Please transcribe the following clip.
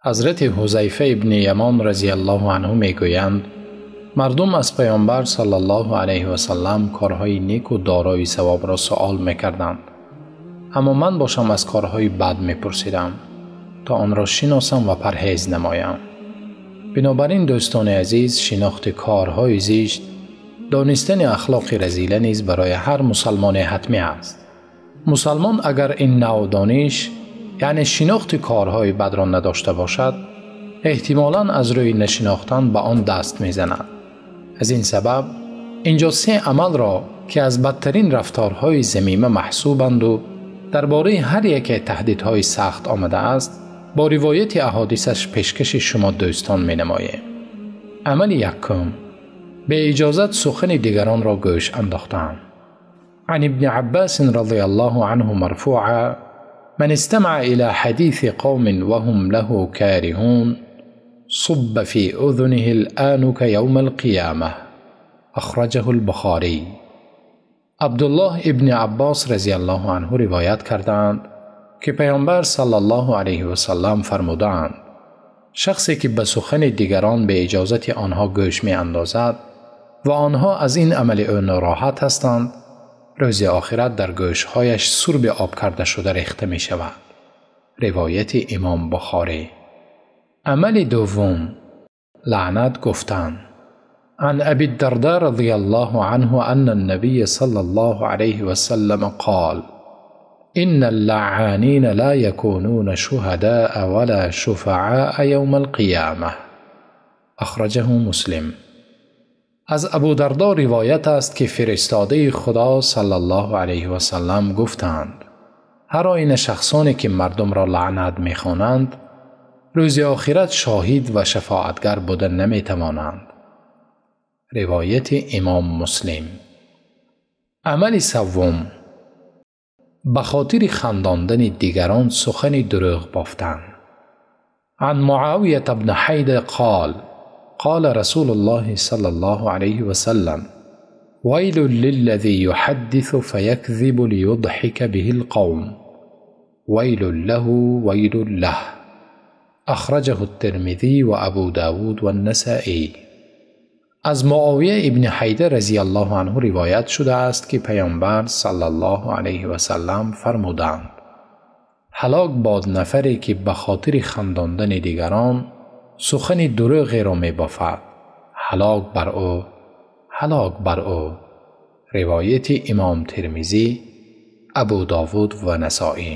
Ҳазрати Ҳузайфа ибни Ямон разияллоҳу анҳу мегӯянд: мардум аз Паёмбар саллаллоҳу алайҳи васаллам корҳои неку дорои савобро суол мекарданд, аммо ман бошам аз корҳои бад мепурсидам, то онро шиносам ва парҳез намоям. Бинобар ин, дӯстони азиз, шинохти корҳои зишт, донистани ахлоқи разила низ барои ҳар мусалмоне ҳатмӣ аст. Мусалмон агар ин навъ дониш, яъне шинохти корҳои бадро надошта бошад, эҳтимолан аз рӯи нашинохтан ба он даст мезанад. Аз ин сабаб инҷо се амалро, ки аз бадтарин рафторҳои замима маҳсубанду дар бораи ҳар яке таҳдидҳои сахт омадааст, бо ривояти аҳодисаш пешкаши шумо дӯстон менамоем. Амали якум: беиҷозат сухани дигаронро гӯш андохтан. عن ابن عباس رضي الله عنه مرفوعا: من استمع إلى حديث قوم وهم له كارهون صب في أذنه الآنك يوم القيامة. أخرجه البخاري. Абдуллоҳ ибни Аббос разияллоҳу анҳу ривоят кардаанд, ки Паёмбар саллаллоҳу алайҳи васаллам фармудаанд: шахсе ки ба сухани дигарон бе иҷозати онҳо гӯш меандозад ва онҳо аз ин амали ӯ нороҳат ҳастанд, рӯзи охират дар гӯшҳояш сурби об карда шуда рехта мешавад. Ривояти Имом Бухорӣ. Амали дуввум: лаънат гуфтан. عن أبي الدرداء رضي الله عنه أن النبي صلى الله عليه وسلم قال: إن اللعانين لا يكونون شهداء ولا شفعاء يوم القيامة. أخرجه مسلم. Аз Абу Дардо ривоят аст, ки фиристодаи Худо саллаллоҳу алайҳи васаллам гуфтанд: ҳар оина шахсоне ки мардумро лаънат мехонанд, рӯзи охират шоҳид ва шафоатгар буда наметавонанд. Ривояти Имом Муслим. Амали саввум: ба хотири хандондани дигарон сухани дурӯғ бофтан. عن معاوية بن حيدة قال: قال رسول الله صلى الله عليه وسلم: ويل للذي يحدث فيكذب ليضحك به القوم، ويل له ويل له. أخرجه الترمذي وأبو داود والنسائي. Аз Муовия ибни Ҳайда разияллоҳу анҳу ривоят шудааст, ки Паёмбар саллаллоҳу алайҳи васаллам фармуданд: ҳалок бод нафаре, ки ба хотири хандондани дигарон сухани дурӯғеро мебофад. Ҳалок бар ӯ, ҳалок бар ӯ. Ривояти Имом Термизӣ, Абу Довуд ва Насоӣ.